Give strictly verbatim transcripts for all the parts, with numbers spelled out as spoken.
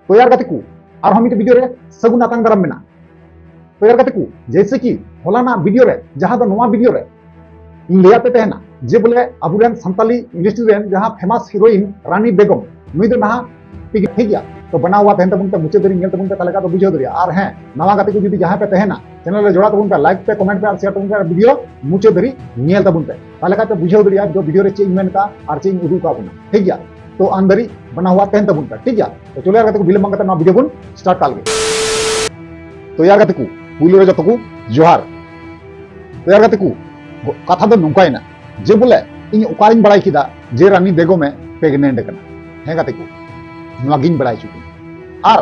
ᱛᱚ ᱭᱟᱨ ᱜᱟᱛᱮ ᱠᱚ, ᱟᱨᱦᱚᱸ ᱢᱤᱫᱴᱮᱱ ᱵᱷᱤᱰᱤᱭᱳ ᱨᱮ ᱥᱟᱹᱜᱩᱱ ᱟᱛᱟᱝ ᱫᱟᱨᱟᱢ ᱢᱮᱱᱟᱜᱼᱟ᱾ ᱛᱚ ᱭᱟᱨ ᱜᱟᱛᱮ ᱠᱚ, ᱡᱮᱭᱥᱮ ᱠᱤ ᱦᱚᱞᱟᱱᱟᱜ ᱵᱷᱤᱰᱤᱭᱳ ᱨᱮ, ᱡᱟᱦᱟᱸ ᱫᱚ ᱱᱚᱣᱟ ᱵᱷᱤᱰᱤᱭᱳ ᱨᱮ ᱤᱧ ᱞᱟᱹᱭᱟᱫ ᱯᱮ ᱛᱟᱦᱮᱱᱟ ᱡᱮ ᱵᱚᱞᱮ ᱟᱵᱚᱨᱮᱱ ᱥᱟᱱᱛᱟᱞᱤ ᱤᱱᱰᱟᱥᱴᱨᱤ ᱨᱮᱱ ᱡᱟᱦᱟᱸ ᱯᱷᱮᱢᱟᱥ ᱦᱤᱨᱳᱭᱤᱱ ᱨᱟᱱᱤ ᱵᱮᱜᱚᱢ, ᱱᱩᱭ ᱫᱚ ᱱᱟᱦᱟᱜ ᱴᱷᱤᱠ ᱜᱮᱭᱟ, ᱴᱷᱤᱠ ᱜᱮᱭᱟ᱾ ᱛᱚ ᱵᱮᱱᱟᱣ ᱟᱜ ᱛᱟᱦᱮᱱ ᱛᱟᱵᱚᱱ ᱯᱮ, ᱢᱩᱪᱟᱹᱫ ᱫᱷᱟᱹᱨᱤᱡ ᱧᱮᱞ ᱛᱟᱵᱚᱱ ᱯᱮ, ᱛᱟᱦᱞᱮ ᱠᱷᱟᱱ ᱫᱚ ᱵᱩᱡᱷᱟᱹᱣ ᱫᱟᱲᱮᱭᱟᱜᱼᱟ᱾ ᱟᱨ ᱦᱮᱸ, ᱱᱟᱣᱟ ᱜᱟᱛᱮ ᱠᱚ ᱡᱩᱫᱤ ᱡᱟᱦᱟᱸᱭ ᱯᱮ ᱛᱟᱦᱮᱱᱟ, ᱪᱮᱱᱮᱞ ᱨᱮ ᱡᱚᱲᱟᱣ ᱛᱟᱵᱚᱱ ᱯᱮ, ᱞᱟᱭᱤᱠ ᱯᱮ, ᱠᱚᱢᱮᱱᱴ ᱯᱮ ᱟᱨ ᱥᱮᱭᱟᱨ ᱛᱟᱵᱚᱱ ᱯᱮ, ᱟᱨ ᱵᱷᱤᱰᱤᱭᱳ ᱢᱩᱪᱟᱹᱫ ᱫᱷᱟᱹᱨᱤᱡ ᱧᱮᱞ ᱛᱟᱵᱚᱱ ᱯᱮ, ᱛᱟᱦᱞᱮ ᱠᱷᱟᱱ ᱯᱮ ᱵᱩᱡᱷᱟᱹᱣ ᱫᱟᱲᱮᱭᱟᱜᱼᱟ ᱵᱷᱤᱰᱤᱭᱳ ᱨᱮ ᱪᱮᱫ ᱤᱧ ᱢᱮᱱ ᱠᱟᱜᱼᱟ ᱟᱨ ᱪᱮᱫ ᱤᱧ ᱩᱫᱩᱜ ᱠᱟᱜ ᱵᱚᱱᱟ, ᱴᱷᱤᱠ ᱜᱮᱭᱟ᱾ ᱛᱚ ᱟᱱ ᱫᱷᱟᱹᱨᱤᱡ ᱵᱮᱱᱟᱣ ᱟᱜ ᱛᱟᱦᱮᱱ ᱛᱟᱵᱚᱱ ᱯᱮ, ᱴᱷᱤᱠ ᱜᱮᱭᱟ᱾ ᱛᱚ ᱪᱚᱞᱚ ᱭᱟᱨ ᱜᱟᱛᱮ ᱠᱚ, ᱵᱤᱞᱚᱢ ᱵᱟᱝ ᱠᱟᱛᱮ ᱱᱚᱣᱟ ᱵᱷᱤᱰᱤᱭᱳ ᱵᱚᱱ ᱥᱴᱟᱨᱴ ᱠᱟᱜ ᱞᱮᱜᱮ᱾ ᱛᱚ ᱭᱟᱨ ᱜᱟᱛᱮ ᱠᱚ, ᱯᱩᱭᱞᱩ ᱨᱮ ᱡᱚᱛᱚ ᱠᱚ ᱡᱚᱦᱟᱨ᱾ ᱛᱚ ᱭᱟᱨ ᱜᱟᱛᱮ ᱠᱚ, ᱠᱟᱛᱷᱟ ᱫᱚ ᱱᱚᱝᱠᱟᱭᱮᱱᱟ ᱡᱮ ᱵᱚᱞᱮ ᱤᱧ ᱚᱠᱟᱨᱤᱧ ᱵᱟᱲᱟᱭ ᱠᱮᱫᱟ ᱡᱮ ᱨᱟᱱᱤ ᱵᱮᱜᱚᱢᱮ ᱯᱨᱮᱜᱱᱮᱱᱴ ᱠᱟᱱᱟ? ᱦᱮᱸ ᱜᱟᱛᱮ ᱠᱚ, ᱱᱚᱣᱟ ᱜᱤᱧ ᱵᱟᱲᱟᱭ ᱦᱚᱪᱚ ᱠᱮᱫᱟ᱾ ᱟᱨ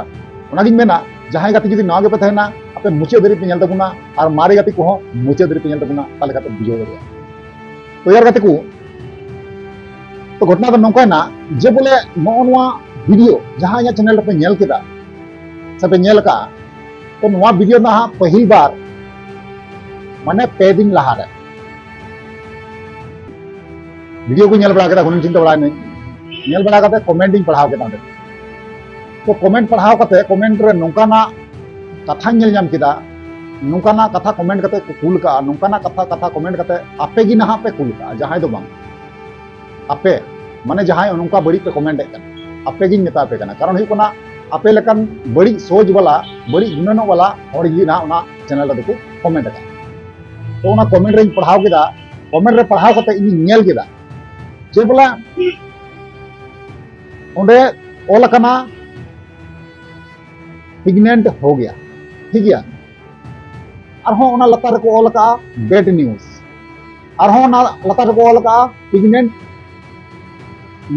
ᱚᱱᱟᱜᱤᱧ ᱢᱮᱱᱟ, ᱡᱟᱦᱟᱸᱭ ᱜᱟᱛᱮ ᱡᱩᱫᱤ ᱱᱟᱣᱟ ᱜᱮᱯᱮ ᱛᱟᱦᱮᱱᱟ, ᱟᱯᱮ ᱢᱩᱪᱟᱹᱫ ᱫᱷᱟᱹᱨᱤᱡ ᱯᱮ ᱧᱮᱞ ᱛᱟᱵᱚᱱᱟ, ᱟᱨ ᱢᱟᱨᱮ ᱜᱟᱛᱮ ᱠᱚᱦᱚᱸ ᱢᱩᱪᱟᱹᱫ ᱫᱷᱟᱹᱨᱤᱡ ᱯᱮ ᱧᱮᱞ ᱛᱟᱵᱚᱱᱟ, ᱛᱟᱦᱞᱮ ᱠᱷᱟᱱ ᱯᱮ ᱵᱩᱡᱷᱟᱹᱣ ᱫᱟᱲᱮᱭᱟᱜᱼᱟ᱾ ᱛᱚ ᱭᱟᱨ ᱜᱟᱛᱮ ᱠᱚ, ᱛᱚ ᱜᱷᱚᱴᱚᱱᱟ ᱫᱚ ᱱᱚᱝᱠᱟᱭᱮᱱᱟ ᱡᱮ ᱵᱚᱞᱮ ᱱᱚᱜᱼᱚ ᱱᱚᱣᱟ ᱵᱷᱤᱰᱤᱭᱳ ᱡᱟᱦᱟᱸ ᱤᱧᱟᱹᱜ ᱪᱮᱱᱮᱞ ᱨᱮᱯᱮ ᱧᱮᱞ ᱠᱮᱫᱟ ᱥᱮ ᱯᱮ ᱧᱮᱞ ᱠᱟᱜᱼᱟ, ᱛᱚ ᱱᱚᱣᱟ ᱵᱷᱤᱰᱤᱭᱳ ᱫᱚ ᱦᱟᱸᱜ ᱯᱟᱹᱦᱤᱞ ᱵᱟᱨ, ᱢᱟᱱᱮ ᱯᱮ ᱫᱤᱱ ᱞᱟᱦᱟᱨᱮ ᱵᱷᱤᱰᱤᱭᱳ ᱠᱚ ᱧᱮᱞ ᱵᱟᱲᱟ ᱠᱮᱫᱟ, ᱦᱩᱱᱟᱹᱝ ᱪᱤᱱᱛᱟᱹ ᱵᱟᱲᱟᱭ ᱱᱟᱹᱧ, ᱧᱮᱞ ᱵᱟᱲᱟ ᱠᱟᱛᱮ ᱠᱚᱢᱮᱱᱴ ᱤᱧ ᱯᱟᱲᱦᱟᱣ ᱠᱮᱫᱟ ᱚᱸᱰᱮ᱾ ᱛᱚ ᱠᱚᱢᱮᱱᱴ ᱯᱟᱲᱦᱟᱣ ᱠᱟᱛᱮ ᱠᱚᱢᱮᱱᱴ ᱨᱮ ᱱᱚᱝᱠᱟᱱᱟᱜ ᱠᱟᱛᱷᱟᱧ ᱧᱮᱞ ᱧᱟᱢ ᱠᱮᱫᱟ, ᱱᱚᱝᱠᱟᱱᱟᱜ ᱠᱟᱛᱷᱟ ᱠᱚᱢᱮᱱᱴ ᱠᱟᱛᱮ ᱠᱚ ᱠᱩᱞ ᱠᱟᱜᱼᱟ, ᱱᱚᱝᱠᱟᱱᱟᱜ ᱠᱟᱛᱷᱟ, ᱠᱟᱛᱷᱟ ᱠᱚᱢᱮᱱᱴ ᱠᱟᱛᱮ ᱟᱯᱮ ᱜᱮ ᱱᱟᱦᱟᱜ ᱯᱮ ᱠᱩᱞ ᱠᱟᱜᱼᱟ, ᱡᱟᱦᱟᱸᱭ ᱫᱚ ᱵᱟᱝ᱾ ᱟᱯᱮ, ᱢᱟᱱᱮ ᱡᱟᱦᱟᱸᱭ ᱱᱚᱝᱠᱟ ᱵᱟᱹᱲᱤᱡ ᱯᱮ ᱠᱚᱢᱮᱱᱴ ᱮᱫ ᱠᱟᱱᱟ, ᱟᱯᱮ ᱜᱤᱧ ᱢᱮᱛᱟ ᱯᱮ ᱠᱟᱱᱟ᱾ ᱠᱟᱨᱚᱱ ᱦᱩᱭᱩᱜ ᱠᱟᱱᱟ, ᱟᱯᱮ ᱞᱮᱠᱟᱱ ᱵᱟᱹᱲᱤᱡ ᱥᱳᱪ ᱵᱟᱞᱟ, ᱵᱟᱹᱲᱤᱡ ᱜᱩᱱᱟᱹᱱᱚᱜ ᱵᱟᱞᱟ ᱦᱚᱲ ᱜᱮ ᱱᱟᱦᱟᱜ ᱚᱱᱟ ᱪᱮᱱᱮᱞ ᱨᱮᱫᱚ ᱠᱚ ᱠᱚᱢᱮᱱᱴ ᱟᱠᱟᱫᱟ᱾ ᱛᱚ ᱚᱱᱟ ᱠᱚᱢᱮᱱᱴ ᱨᱮᱧ ᱯᱟᱲᱦᱟᱣ ᱠᱮᱫᱟ, ᱠᱚᱢᱮᱱᱴ ᱨᱮ ᱯᱟᱲᱦᱟᱣ ᱠᱟᱛᱮ ᱤᱧᱤᱧ ᱧᱮᱞ ᱠᱮᱫᱟ ᱡᱮ ᱵᱚᱞᱮ ᱚᱸᱰᱮ ᱚᱞ ᱟᱠᱟᱱᱟ, "ᱯᱨᱮᱜᱱᱮᱱᱴ ᱦᱳ ᱜᱮᱭᱟ", ᱴᱷᱤᱠ ᱜᱮᱭᱟ᱾ ᱟᱨᱦᱚᱸ ᱚᱱᱟ ᱞᱟᱛᱟᱨ ᱨᱮᱠᱚ ᱚᱞ ᱟᱠᱟᱫᱼᱟ, "ᱵᱮᱰ ᱱᱤᱭᱩᱡᱽ", ᱟᱨᱦᱚᱸ ᱚᱱᱟ ᱞᱟᱛᱟᱨ ᱨᱮᱠᱚ ᱚᱞ ᱟᱠᱟᱫᱼᱟ, "ᱯᱨᱮᱜᱱᱮᱱᱴ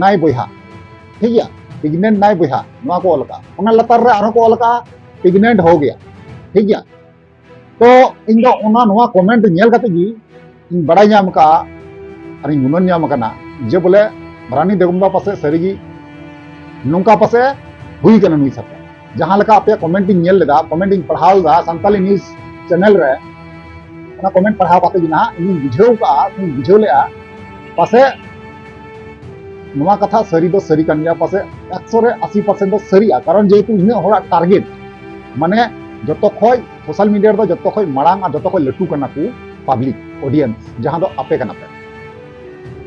ᱱᱟᱭ ᱵᱚᱭᱦᱟ", ᱴᱷᱤᱠ ᱜᱮᱭᱟ, "ᱯᱨᱮᱜᱱᱮᱱᱴ ᱱᱟᱭ ᱵᱚᱭᱦᱟ", ᱱᱚᱣᱟ ᱠᱚ ᱚᱞ ᱟᱠᱟᱫᱼᱟ᱾ ᱚᱱᱟ ᱞᱟᱛᱟᱨ ᱨᱮ ᱟᱨᱦᱚᱸ ᱠᱚ ᱚᱞ ᱟᱠᱟᱫᱼᱟ, "ᱯᱨᱮᱜᱱᱮᱱᱴ ᱦᱳ ᱜᱮᱭᱟ", ᱴᱷᱤᱠ ᱜᱮᱭᱟ᱾ ᱛᱚ ᱤᱧ ᱫᱚ ᱚᱱᱟ, ᱱᱚᱣᱟ ᱠᱚᱢᱮᱱᱴ ᱧᱮᱞ ᱠᱟᱛᱮ ᱜᱮ ᱤᱧ ᱵᱟᱲᱟᱭ ᱧᱟᱢ ᱟᱠᱟᱫᱼᱟ ᱟᱨᱤᱧ ᱜᱩᱱᱟᱹᱱ ᱧᱟᱢ ᱟᱠᱟᱱᱟ ᱡᱮ ᱵᱚᱞᱮ ᱨᱟᱱᱤ ᱵᱮᱜᱚᱢ ᱫᱚ ᱯᱟᱥᱮᱡ ᱥᱟᱹᱨᱤᱜᱮ ᱱᱚᱝᱠᱟ ᱯᱟᱥᱮᱡ ᱦᱩᱭ ᱠᱟᱱᱟ ᱱᱩᱭ ᱥᱟᱛᱮ᱾ ᱡᱟᱦᱟᱸ ᱞᱮᱠᱟ ᱟᱯᱮᱭᱟᱜ ᱠᱚᱢᱮᱱᱴ ᱤᱧ ᱧᱮᱞ ᱞᱮᱫᱟ, ᱠᱚᱢᱮᱱᱴ ᱤᱧ ᱯᱟᱲᱦᱟᱣ ᱞᱮᱫᱟ ᱥᱟᱱᱛᱟᱞᱤ ᱱᱤᱭᱩᱡᱽ ᱪᱮᱱᱮᱞ ᱨᱮ, ᱚᱱᱟ ᱠᱚᱢᱮᱱᱴ ᱯᱟᱲᱦᱟᱣ ᱠᱟᱛᱮ ᱜᱮ ᱱᱟᱦᱟᱜ ᱤᱧᱤᱧ ᱵᱩᱡᱷᱟᱹᱣ ᱠᱟᱜᱼᱟ, ᱤᱧ ᱵᱩᱡᱷᱟᱹᱣ ᱞᱮᱜᱼᱟ ᱯᱟᱥᱮᱡ ᱱᱚᱣᱟ ᱠᱟᱛᱷᱟ ᱥᱟᱹᱨᱤ ᱫᱚ ᱥᱟᱹᱨᱤ ᱠᱟᱱ ᱜᱮᱭᱟ, ᱯᱟᱥᱮᱡ ᱮᱠᱥᱚ ᱨᱮ ᱟᱥᱤ ᱯᱟᱨᱥᱮᱱᱴ ᱫᱚ ᱥᱟᱹᱨᱤᱜᱼᱟ᱾ ᱠᱟᱨᱚᱱ ᱡᱮᱦᱮᱛᱩ ᱤᱱᱟᱹᱜ ᱦᱚᱲᱟᱜ ᱴᱟᱨᱜᱮᱴ, ᱢᱟᱱᱮ ᱡᱚᱛᱚ ᱠᱷᱚᱡ ᱥᱳᱥᱟᱞ ᱢᱤᱰᱤᱭᱟ ᱨᱮᱫᱚ ᱡᱚᱛᱚ ᱠᱷᱚᱡ ᱢᱟᱲᱟᱝ ᱟᱨ ᱡᱚᱛᱚ ᱠᱷᱚᱡ ᱞᱟᱹᱴᱩ ᱠᱟᱱᱟ ᱠᱚ ᱯᱟᱵᱽᱞᱤᱠ ᱚᱰᱤᱭᱮᱱᱥ, ᱡᱟᱦᱟᱸ ᱫᱚ ᱟᱯᱮ ᱠᱟᱱᱟ ᱯᱮ᱾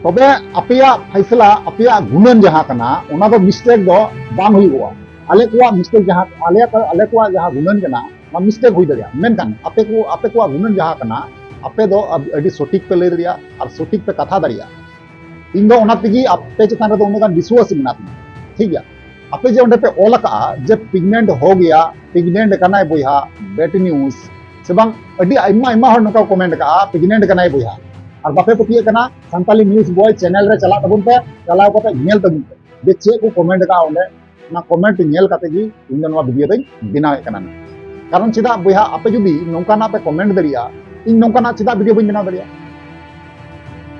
ᱛᱚᱵᱮ ᱟᱯᱮᱭᱟᱜ ᱯᱷᱟᱭᱥᱟᱞᱟ, ᱟᱯᱮᱭᱟᱜ ᱜᱩᱱᱟᱹᱱ ᱡᱟᱦᱟᱸ ᱠᱟᱱᱟ, ᱚᱱᱟ ᱫᱚ ᱢᱤᱥᱴᱮᱠ ᱫᱚ ᱵᱟᱝ ᱦᱩᱭᱩᱜᱼᱟ᱾ ᱟᱞᱮ ᱠᱚᱣᱟᱜ ᱢᱤᱥᱴᱮᱠ ᱡᱟᱦᱟᱸ, ᱟᱞᱮ ᱠᱚ-, ᱟᱞᱮ ᱠᱚᱣᱟᱜ ᱡᱟᱦᱟᱸ ᱜᱩᱱᱟᱹᱱ ᱠᱟᱱᱟ, ᱚᱱᱟ ᱢᱤᱥᱴᱮᱠ ᱦᱩᱭ ᱫᱟᱲᱮᱭᱟᱜᱼᱟ, ᱢᱮᱱᱠᱷᱟᱱ ᱟᱯᱮ ᱠᱚ, ᱟᱯᱮ ᱠᱚᱣᱟᱜ ᱜᱩᱱᱟᱹᱱ ᱡᱟᱦᱟᱸ ᱠᱟᱱᱟ, ᱟᱯᱮ ᱫᱚ ᱟᱹᱰᱤ ᱥᱚᱴᱷᱤᱠ ᱯᱮ ᱞᱟᱹᱭ ᱫᱟᱲᱮᱭᱟᱜᱼᱟ ᱟᱨ ᱥᱚᱴᱷᱤᱠ ᱯᱮ ᱠᱟᱛᱷᱟ ᱫᱟᱲᱮᱭᱟᱜᱼᱟ᱾ ᱤᱧ ᱫᱚ ᱚᱱᱟ ᱛᱮᱜᱮ ᱟᱯᱮ ᱪᱮᱛᱟᱱ ᱨᱮᱫᱚ ᱩᱱᱟᱹᱜ ᱜᱟᱱ ᱵᱤᱥᱣᱟᱥ ᱢᱮᱱᱟᱜ ᱛᱤᱧᱟ, ᱴᱷᱤᱠ ᱜᱮᱭᱟ? ᱟᱯᱮ ᱡᱮ ᱚᱸᱰᱮ ᱯᱮ ᱚᱞ ᱟᱠᱟᱜᱼᱟ ᱡᱮ pregnant ᱦᱳ ᱜᱮᱭᱟ, pregnant ᱠᱟᱱᱟᱭ ᱵᱚᱭᱦᱟ, bad news, ᱥᱮ ᱵᱟᱝ? ᱟᱹᱰᱤ ᱟᱭᱢᱟ ᱟᱭᱢᱟ ᱦᱚᱲ ᱱᱚᱝᱠᱟ ᱠᱚ ᱠᱚᱢᱮᱱᱴ ᱟᱠᱟᱜᱼᱟ, pregnant ᱠᱟᱱᱟᱭ ᱵᱚᱭᱦᱟ, ᱟᱨ ᱵᱟᱯᱮ ᱯᱟᱹᱛᱭᱟᱹᱜ ᱠᱟᱱᱟ᱾ ᱥᱟᱱᱛᱟᱞᱤ ᱱᱤᱭᱩᱡᱽ ᱵᱚᱭ ᱪᱮᱱᱮᱞ ᱨᱮ ᱪᱟᱞᱟᱜ ᱛᱟᱵᱚᱱ ᱯᱮ, ᱪᱟᱞᱟᱣ ᱠᱟᱛᱮ ᱧᱮᱞ ᱛᱟᱵᱚᱱ ᱯᱮ ᱡᱮ ᱪᱮᱫ ᱠᱚ ᱠᱚᱢᱮᱱᱴ ᱟᱠᱟᱜᱼᱟ ᱚᱸᱰᱮ᱾ ᱚᱱᱟ ᱠᱚᱢᱮᱱᱴ ᱧᱮᱞ ᱠᱟᱛᱮ ᱜᱮ ᱤᱧ ᱫᱚ ᱱᱚᱣᱟ ᱵᱷᱤᱰᱤᱭᱳ ᱫᱚᱧ ᱵᱮᱱᱟᱣᱮᱫ ᱠᱟᱱᱟ᱾ ᱠᱟᱨᱚᱱ ᱪᱮᱫᱟᱜ ᱵᱚᱭᱦᱟ, ᱟᱯᱮ ᱡᱩᱫᱤ ᱱᱚᱝᱠᱟᱱᱟᱜ ᱯᱮ ᱠᱚᱢᱮᱱᱴ ᱫᱟᱲᱮᱭᱟᱜᱼᱟ, ᱤᱧ ᱱᱚᱝᱠᱟᱱᱟᱜ ᱪᱮᱫᱟᱜ ᱵᱷᱤᱰᱤᱭᱳ ᱵᱟᱹᱧ ᱵᱮᱱᱟᱣ ᱫᱟᱲᱮᱭᱟᱜᱼᱟ?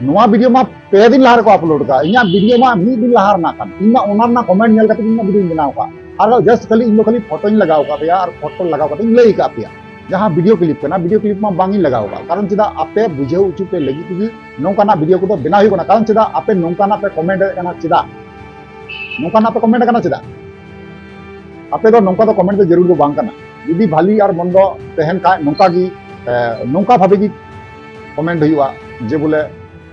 ᱱᱚᱣᱟ ᱵᱷᱤᱰᱤᱭᱳ ᱢᱟ ᱯᱮ ᱫᱤᱱ ᱞᱟᱦᱟ ᱨᱮᱠᱚ ᱟᱯᱞᱳᱰ ᱠᱟᱜᱼᱟ, ᱤᱧᱟᱹᱜ ᱵᱷᱤᱰᱤᱭᱳ ᱢᱟ ᱢᱤᱫ ᱫᱤᱱ ᱞᱟᱦᱟ ᱨᱮᱱᱟᱜ ᱠᱟᱱ, ᱤᱧ ᱢᱟ ᱚᱱᱟ ᱨᱮᱱᱟᱜ ᱠᱚᱢᱮᱱᱴ ᱧᱮᱞ ᱠᱟᱛᱮ ᱤᱧ ᱢᱟ ᱵᱷᱤᱰᱤᱭᱳᱧ ᱵᱮᱱᱟᱣ ᱠᱟᱜᱼᱟ᱾ ᱟᱨ just ᱠᱷᱟᱹᱞᱤ ᱤᱧ ᱫᱚ ᱠᱷᱟᱹᱞᱤ ᱯᱷᱳᱴᱳᱧ ᱞᱟᱜᱟᱣ ᱠᱟᱜ ᱯᱮᱭᱟ ᱟᱨ ᱯᱷᱳᱴᱳ ᱞᱟᱜᱟᱣ ᱠᱟᱛᱮᱧ ᱞᱟᱹᱭ ᱠᱟᱜ ᱯᱮᱭᱟ, ᱡᱟᱦᱟᱸ ᱵᱷᱤᱰᱤᱭᱳ ᱠᱞᱤᱯ ᱠᱟᱱᱟ, ᱵᱷᱤᱰᱤᱭᱳ ᱠᱞᱤᱯ ᱢᱟ ᱵᱟᱝ ᱤᱧ ᱞᱟᱜᱟᱣ ᱠᱟᱜᱼᱟ᱾ ᱠᱟᱨᱚᱱ ᱪᱮᱫᱟᱜ, ᱟᱯᱮ ᱵᱩᱡᱷᱟᱹᱣ ᱦᱚᱪᱚ ᱯᱮ ᱞᱟᱹᱜᱤᱫ ᱛᱮᱜᱮ ᱱᱚᱝᱠᱟᱱᱟᱜ ᱵᱷᱤᱰᱤᱭᱳ ᱠᱚᱫᱚ ᱵᱮᱱᱟᱣ ᱦᱩᱭᱩᱜ ᱠᱟᱱᱟ᱾ ᱠᱟᱨᱚᱱ ᱪᱮᱫᱟᱜ ᱟᱯᱮ ᱱᱚᱝᱠᱟᱱᱟᱜ ᱯᱮ ᱠᱚᱢᱮᱱᱴ ᱮᱫ ᱠᱟᱱᱟ, ᱪᱮᱫᱟᱜ ᱱᱚᱝᱠᱟᱱᱟᱜ ᱯᱮ ᱠᱚᱢᱮᱱᱴ ᱠᱟᱱᱟ, ᱪᱮᱫᱟᱜ? ᱟᱯᱮ ᱫᱚ ᱱᱚᱝᱠᱟ ᱫᱚ ᱠᱚᱢᱮᱱᱴ ᱫᱚ ᱡᱟᱹᱨᱩᱲ ᱫᱚ ᱵᱟᱝ ᱠᱟᱱᱟ᱾ ᱡᱩᱫᱤ ᱵᱷᱟᱞᱤ ᱟᱨ ᱢᱚᱱᱫᱚ ᱛᱟᱦᱮᱱ ᱠᱷᱟᱡ, ᱱᱚᱝᱠᱟ ᱜᱮ, ᱮ, ᱱᱚᱝᱠᱟ ᱵᱷᱟᱵᱮ ᱜᱮ ᱠᱚᱢᱮᱱᱴ ᱦᱩᱭᱩᱜᱼᱟ, ᱡᱮ ᱵᱚᱞᱮ,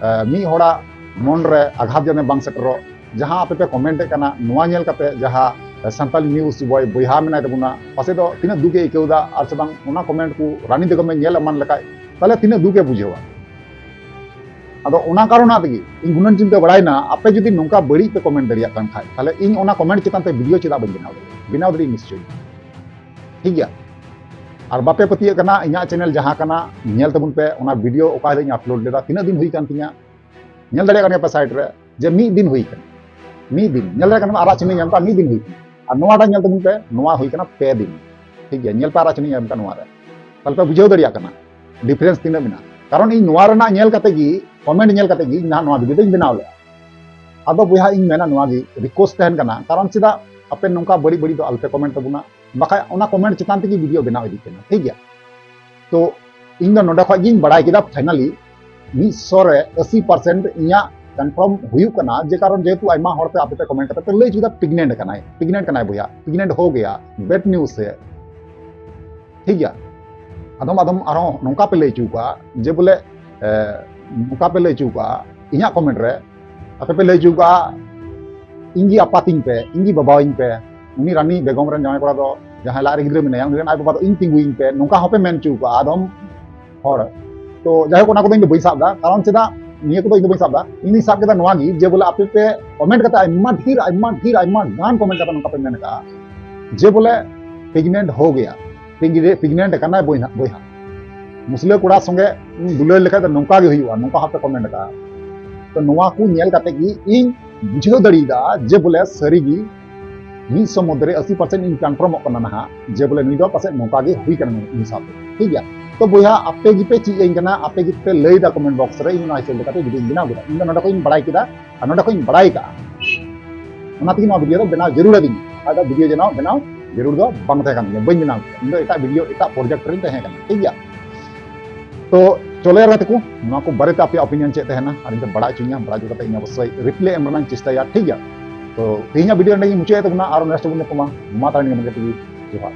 ᱮ, ᱢᱤᱫ ᱦᱚᱲᱟᱜ ᱢᱚᱱ ᱨᱮ ᱟᱜᱷᱟᱛ ᱡᱮᱱᱚ ᱵᱟᱝ ᱥᱮᱴᱮᱨᱚᱜ᱾ ᱡᱟᱦᱟᱸ ᱟᱯᱮ ᱯᱮ ᱠᱚᱢᱮᱱᱴ ᱮᱫ ᱠᱟᱱᱟ, ᱱᱚᱣᱟ ᱧᱮᱞ ᱠᱟᱛᱮ ᱡᱟᱦᱟᱸ ᱥᱟᱱᱛᱟᱞᱤ ᱱᱤᱭᱩᱡᱽ ᱵᱚᱭ ᱵᱚᱭᱦᱟ ᱢᱮᱱᱟᱭ ᱛᱟᱵᱚᱱᱟ, ᱯᱟᱥᱮ ᱫᱚ ᱛᱤᱱᱟᱹᱜ ᱫᱩᱠ ᱮ ᱟᱹᱭᱠᱟᱹᱣ ᱮᱫᱟ, ᱟᱨ ᱥᱮ ᱵᱟᱝ ᱚᱱᱟ ᱠᱚᱢᱮᱱᱴ ᱠᱚ ᱨᱟᱱᱤ ᱵᱮᱜᱚᱢᱮ ᱧᱮᱞ ᱮᱢᱟᱱ ᱞᱮᱠᱷᱟᱡ, ᱛᱟᱦᱞᱮ ᱛᱤᱱᱟᱹᱜ ᱫᱩᱠ ᱮ ᱵᱩᱡᱷᱟᱹᱣᱟ᱾ ᱟᱫᱚ ᱚᱱᱟ ᱠᱟᱨᱚᱱᱟᱜ ᱛᱮᱜᱮ ᱤᱧ ᱦᱩᱱᱟᱹᱝ ᱪᱤᱱᱛᱟᱹ ᱵᱟᱲᱟᱭᱮᱱᱟ, ᱟᱯᱮ ᱡᱩᱫᱤ ᱱᱚᱝᱠᱟ ᱵᱟᱹᱲᱤᱡ ᱯᱮ ᱠᱚᱢᱮᱱᱴ ᱫᱟᱲᱮᱭᱟᱜ ᱠᱟᱱ ᱠᱷᱟᱡ, ᱛᱟᱦᱞᱮ ᱤᱧ ᱚᱱᱟ ᱠᱚᱢᱮᱱᱴ ᱪᱮᱛᱟᱱ ᱛᱮ ᱵᱷᱤᱰᱤᱭᱳ ᱪᱮᱫᱟᱜ ᱵᱟᱹᱧ ᱵᱮᱱᱟᱣ ᱫᱟᱲᱮᱭᱟᱜᱼᱟ? ᱵᱮᱱᱟᱣ ᱫᱟᱲᱮᱭᱟᱜᱼᱟ ᱱᱤᱥᱪᱚᱭ, ᱴᱷᱤᱠ ᱜᱮᱭᱟ? ᱟᱨ ᱵᱟᱯᱮ ᱯᱟᱹᱛᱭᱟᱹᱜ ᱠᱟᱱᱟ, ᱤᱧᱟᱹᱜ ᱪᱮᱱᱮᱞ ᱡᱟᱦᱟᱸ ᱠᱟᱱᱟ, ᱧᱮᱞ ᱛᱟᱵᱚᱱ ᱯᱮ, ᱚᱱᱟ ᱵᱷᱤᱰᱤᱭᱳ ᱚᱠᱟ ᱦᱤᱞᱳᱜ ᱤᱧ ᱟᱯᱞᱳᱰ ᱞᱮᱫᱟ, ᱛᱤᱱᱟᱹᱜ ᱫᱤᱱ ᱦᱩᱭ ᱠᱟᱱ ᱛᱤᱧᱟ, ᱧᱮᱞ ᱫᱟᱲᱮᱭᱟᱜ ᱠᱟᱱ ᱜᱮᱭᱟ ᱯᱮ ᱥᱟᱭᱤᱰ ᱨᱮ, ᱡᱮ ᱢᱤᱫ ᱫᱤᱱ ᱦᱩᱭ ᱠᱟᱱᱟ, ᱢᱤᱫ ᱫᱤᱱ ᱧᱮᱞ ᱫᱟᱲᱮᱭᱟᱜ ᱠᱟᱱᱟ, ᱟᱨᱟᱜ ᱪᱤᱱᱦᱟᱹᱧ ᱮᱢ ᱠᱟᱜᱼᱟ, ᱢᱤᱫ ᱫᱤᱱ ᱦᱩᱭ ᱠᱟᱱᱟ᱾ ᱟᱨ ᱱᱚᱣᱟᱴᱟᱜ ᱧᱮᱞ ᱛᱟᱵᱚᱱ ᱯᱮ, ᱱᱚᱣᱟ ᱦᱩᱭ ᱠᱟᱱᱟ ᱯᱮ ᱫᱤᱱ, ᱴᱷᱤᱠ ᱜᱮᱭᱟ? ᱧᱮᱞ ᱯᱮ, ᱟᱨᱟᱜ ᱪᱤᱱᱦᱟᱹᱧ ᱮᱢ ᱠᱟᱜᱼᱟ ᱱᱚᱣᱟ ᱨᱮ, ᱛᱟᱦᱞᱮ ᱯᱮ ᱵᱩᱡᱷᱟᱹᱣ ᱫᱟᱲᱮᱭᱟᱜ ᱠᱟᱱᱟ ᱰᱤᱯᱷᱟᱨᱮᱱᱥ ᱛᱤᱱᱟᱹᱜ ᱢᱮᱱᱟᱜᱼᱟ᱾ ᱠᱟᱨᱚᱱ ᱤᱧ ᱱᱚᱣᱟ ᱨᱮᱱᱟᱜ ᱧᱮᱞ ᱠᱟᱛᱮ ᱜᱮ, ᱠᱚᱢᱮᱱᱴ ᱧᱮᱞ ᱠᱟᱛᱮ ᱜᱮ ᱤᱧ ᱱᱟᱦᱟᱜ ᱱᱚᱣᱟ ᱵᱷᱤᱰᱤᱭᱳ ᱫᱚᱧ ᱵᱮᱱᱟᱣ ᱞᱮᱫᱼᱟ᱾ ᱟᱫᱚ ᱵᱚᱭᱦᱟ, ᱤᱧ ᱢᱮᱱᱟ, ᱱᱚᱣᱟ ᱜᱮ ᱨᱤᱠᱣᱮᱥᱴ ᱛᱟᱦᱮᱱ ᱠᱟᱱᱟ, ᱠᱟᱨᱚᱱ ᱪᱮᱫᱟᱜ ᱟᱯᱮ ᱱᱚᱝᱠᱟ ᱵᱟᱹᱲᱤᱡ ᱵᱟᱹᱲᱤᱡ ᱫᱚ ᱟᱞᱚᱯᱮ ᱠᱚᱢᱮᱱᱴ ᱛᱟᱵᱚᱱᱟ, ᱵᱟᱠᱷᱟᱡ ᱚᱱᱟ ᱠᱚᱢᱮᱱᱴ ᱪᱮᱛᱟᱱ ᱛᱮᱜᱮ ᱵᱷᱤᱰᱤᱭᱳ ᱵᱮᱱᱟᱣ ᱤᱫᱤᱜ ᱠᱟᱱᱟ, ᱴᱷᱤᱠ ᱜᱮᱭᱟ? ᱛᱚ ᱤᱧ ᱫᱚ ᱱᱚᱰᱮ ᱠᱷᱚᱡ ᱜᱤᱧ ᱵᱟᱲᱟᱭ ᱠᱮᱫᱟ, ᱯᱷᱟᱭᱱᱟᱞᱤ ᱢᱤᱫ ᱥᱚ ᱨᱮ ᱟᱥᱤ ᱯᱟᱨᱥᱮᱱᱴ ᱤᱧᱟᱹᱜ ᱠᱚᱱᱯᱷᱟᱨᱢ ᱦᱩᱭᱩᱜ ᱠᱟᱱᱟ, ᱡᱮ ᱠᱟᱨᱚᱱ ᱡᱮᱦᱮᱛᱩ ᱟᱭᱢᱟ ᱦᱚᱲ ᱯᱮ, ᱟᱯᱮ ᱯᱮ ᱠᱚᱢᱮᱱᱴ ᱠᱟᱛᱮ ᱯᱮ ᱞᱟᱹᱭ ᱦᱚᱪᱚᱭᱮᱫᱟ ᱯᱨᱮᱜᱱᱮᱱᱴ ᱠᱟᱱᱟᱭ, ᱯᱨᱮᱜᱱᱮᱱᱴ ᱠᱟᱱᱟᱭ ᱵᱚᱭᱦᱟ, ᱯᱨᱮᱜᱱᱮᱱᱴ ᱦᱳ ᱜᱮᱭᱟ, ᱵᱮᱰ ᱱᱤᱭᱩᱡ ᱥᱮ, ᱴᱷᱤᱠ ᱜᱮᱭᱟ᱾ ᱟᱫᱚᱢ ᱟᱫᱚᱢ ᱟᱨᱦᱚᱸ ᱱᱚᱝᱠᱟ ᱯᱮ ᱞᱟᱹᱭ ᱦᱚᱪᱚ ᱠᱟᱜᱼᱟ ᱡᱮ ᱵᱚᱞᱮ, ᱮ, ᱱᱚᱝᱠᱟ ᱯᱮ ᱞᱟᱹᱭ ᱦᱚᱪᱚ ᱠᱟᱜᱼᱟ ᱤᱧᱟᱹᱜ ᱠᱚᱢᱮᱱᱴ ᱨᱮ, ᱟᱯᱮ ᱯᱮ ᱞᱟᱹᱭ ᱦᱚᱪᱚ ᱠᱟᱜᱼᱟ, "ᱤᱧ ᱜᱮ ᱟᱯᱟᱛᱤᱧ ᱯᱮ, ᱤᱧ ᱜᱮ ᱵᱟᱵᱟᱣᱟᱹᱧ ᱯᱮ, ᱩᱱᱤ ᱨᱟᱱᱤ ᱵᱮᱜᱚᱢ ᱨᱮᱱ ᱡᱟᱶᱟᱭ ᱠᱚᱲᱟ ᱫᱚ, ᱡᱟᱦᱟᱸᱭ ᱞᱟᱡ ᱨᱮ ᱜᱤᱫᱽᱨᱟᱹ ᱢᱮᱱᱟᱭᱟ, ᱩᱱᱤ ᱨᱮᱱ ᱟᱡ ᱵᱟᱵᱟ ᱫᱚ ᱤᱧ ᱛᱤᱸᱜᱩᱭᱤᱧ ᱯᱮ", ᱱᱚᱝᱠᱟ ᱦᱚᱸᱯᱮ ᱢᱮᱱ ᱦᱚᱪᱚ ᱠᱟᱜᱼᱟ ᱟᱫᱚᱢ ᱦᱚᱲ᱾ ᱛᱚ ᱡᱟᱭᱦᱳᱠ, ᱚᱱᱟ ᱠᱚᱫᱚ ᱤᱧ ᱫᱚ ᱵᱟᱹᱧ ᱥᱟᱵ ᱮᱫᱟ, ᱠᱟᱨᱚᱱ ᱪᱮᱫᱟᱜ ᱱᱤᱭᱟᱹ ᱠᱚᱫᱚ ᱤᱧ ᱫᱚ ᱵᱟᱹᱧ ᱥᱟᱵ ᱮᱫᱟ᱾ ᱤᱧ ᱫᱚᱧ ᱥᱟᱵ ᱠᱮᱫᱟ ᱱᱚᱣᱟ ᱜᱮ, ᱡᱮ ᱵᱚᱞᱮ ᱟᱯᱮ ᱯᱮ ᱠᱚᱢᱮᱱᱴ ᱠᱟᱛᱮ ᱟᱭᱢᱟ ᱰᱷᱮᱨ, ᱟᱭᱢᱟ ᱰᱷᱮᱨ, ᱟᱭᱢᱟ ᱜᱟᱱ ᱠᱚᱢᱮᱱᱴ ᱠᱟᱛᱮ ᱱᱚᱝᱠᱟ ᱯᱮ ᱢᱮᱱ ᱠᱟᱜᱼᱟ ᱡᱮ ᱵᱚᱞᱮ ᱯᱨᱮᱜᱱᱮᱱᱴ ᱦᱳ ᱜᱮᱭᱟ, ᱯᱨᱮᱜᱱᱮᱱᱴ ᱠᱟᱱᱟᱭ ᱵᱚᱭᱦᱟ, ᱵᱚᱭᱦᱟ᱾ ᱢᱩᱥᱞᱟᱹ ᱠᱚᱲᱟ ᱥᱚᱸᱜᱮ ᱫᱩᱞᱟᱹᱲ ᱞᱮᱠᱷᱟᱡ ᱫᱚ ᱱᱚᱝᱠᱟ ᱜᱮ ᱦᱩᱭᱩᱜᱼᱟ, ᱱᱚᱝᱠᱟ ᱦᱚᱸᱯᱮ ᱠᱚᱢᱮᱱᱴ ᱠᱟᱜᱼᱟ᱾ ᱛᱚ ᱱᱚᱣᱟ ᱠᱚ ᱧᱮᱞ ᱠᱟᱛᱮ ᱜᱮ ᱤᱧ ᱵᱩᱡᱷᱟᱹᱣ ᱫᱟᱲᱮᱭᱟᱫᱟ ᱡᱮ ᱵᱚᱞᱮ ᱥᱟᱹᱨᱤ ᱜᱮ ᱢᱤᱫ ᱥᱚ ᱢᱚᱫᱽᱫᱷᱮ ᱨᱮ ᱟᱥᱤ ᱯᱟᱨᱥᱮᱱᱴ ᱤᱧ ᱠᱚᱱᱯᱷᱟᱨᱢᱚᱜ ᱠᱟᱱᱟ ᱱᱟᱦᱟᱜ ᱡᱮ ᱵᱚᱞᱮ ᱱᱩᱭ ᱫᱚ ᱯᱟᱥᱮᱡ ᱱᱚᱝᱠᱟ ᱜᱮ ᱦᱩᱭ ᱠᱟᱱᱟ ᱱᱩᱭ ᱦᱤᱥᱟᱵ ᱛᱮ, ᱴᱷᱤᱠ ᱜᱮᱭᱟ᱾ ᱛᱚ ᱵᱚᱭᱦᱟ, ᱟᱯᱮ ᱜᱮᱯᱮ ᱪᱮᱫ ᱟᱹᱧ ᱠᱟᱱᱟ, ᱟᱯᱮ ᱜᱮᱯᱮ ᱞᱟᱹᱭ ᱫᱟ ᱠᱚᱢᱮᱱᱴ ᱵᱚᱠᱥ ᱨᱮ, ᱤᱧ ᱚᱱᱟ ᱦᱤᱥᱟᱹᱵ ᱞᱮᱠᱟᱛᱮ ᱵᱷᱤᱰᱤᱭᱳᱧ ᱵᱮᱱᱟᱣ ᱠᱮᱫᱟ᱾ ᱤᱧ ᱫᱚ ᱱᱚᱰᱮ ᱠᱷᱚᱱ ᱤᱧ ᱵᱟᱲᱟᱭ ᱠᱮᱫᱟ ᱟᱨ ᱱᱚᱰᱮ ᱠᱷᱚᱱ ᱤᱧ ᱵᱟᱲᱟᱭ ᱠᱟᱜᱼᱟ, ᱚᱱᱟ ᱛᱮᱜᱮ ᱱᱚᱣᱟ ᱵᱷᱤᱰᱤᱭᱳ ᱫᱚ ᱵᱮᱱᱟᱣ ᱡᱟᱹᱨᱩᱲ ᱟᱹᱫᱤᱧᱟ᱾ ᱵᱟᱠᱷᱟᱡ ᱫᱚ ᱵᱷᱤᱰᱤᱭᱳ ᱡᱮᱱᱚ ᱵᱮᱱᱟᱣ ᱡᱟᱹᱨᱩᱲ ᱫᱚ ᱵᱟᱝ ᱛᱟᱦᱮᱸ ᱠᱟᱱ ᱛᱤᱧᱟ, ᱵᱟᱹᱧ ᱵᱮᱱᱟᱣ ᱠᱮᱭᱟ᱾ ᱤᱧ ᱫᱚ ᱮᱴᱟᱜ ᱵᱷᱤᱰᱤᱭᱳ, ᱮᱴᱟᱜ ᱯᱨᱚᱡᱮᱠᱴ ᱨᱮᱧ ᱛᱟᱦᱮᱸ ᱠᱟᱱᱟ, ᱴᱷᱤᱠ ᱜᱮᱭᱟ᱾ ᱛᱚ ᱪᱚᱞᱚ ᱭᱟᱨ ᱜᱟᱛᱮ ᱠᱚ, ᱱᱚᱣᱟ ᱠᱚ ᱵᱟᱨᱮᱛᱮ ᱟᱯᱮᱭᱟᱜ ᱚᱯᱤᱱᱤᱭᱚᱱ ᱪᱮᱫ ᱛᱟᱦᱮᱱᱟ ᱟᱨ ᱤᱧ ᱫᱚ ᱵᱟᱲᱟᱭ ᱦᱚᱪᱚᱧᱟ, ᱵᱟᱲᱟᱭ ᱦᱚᱪᱚ ᱠᱟᱛᱮ ᱤᱧ ᱚᱵᱚᱥᱥᱳᱭ ᱨᱤᱯᱞᱟᱭ ᱮᱢ ᱨᱮᱱᱟᱜ ᱤᱧ ᱪᱮᱥᱴᱟᱭᱟ, ᱴᱷᱤᱠ ᱜᱮᱭᱟ᱾ ᱛᱚ ᱛᱮᱦᱮᱧᱟᱜ ᱵᱷᱤᱰᱤᱭᱳ ᱚᱸᱰᱮ ᱜᱤᱧ ᱢᱩᱪᱟᱹᱫ ᱮᱫ ᱛᱟᱵᱚᱱᱟ, ᱟᱨᱚ ᱱᱮᱠᱥᱴ ᱵᱚᱱ ᱧᱟᱯᱟᱢᱟ᱾ ᱢᱟ ᱛᱟᱦᱞᱮ ᱱᱤᱭᱟᱹ ᱢᱚᱡᱽ ᱛᱮᱜᱮ ᱡᱚᱦᱟᱨ᱾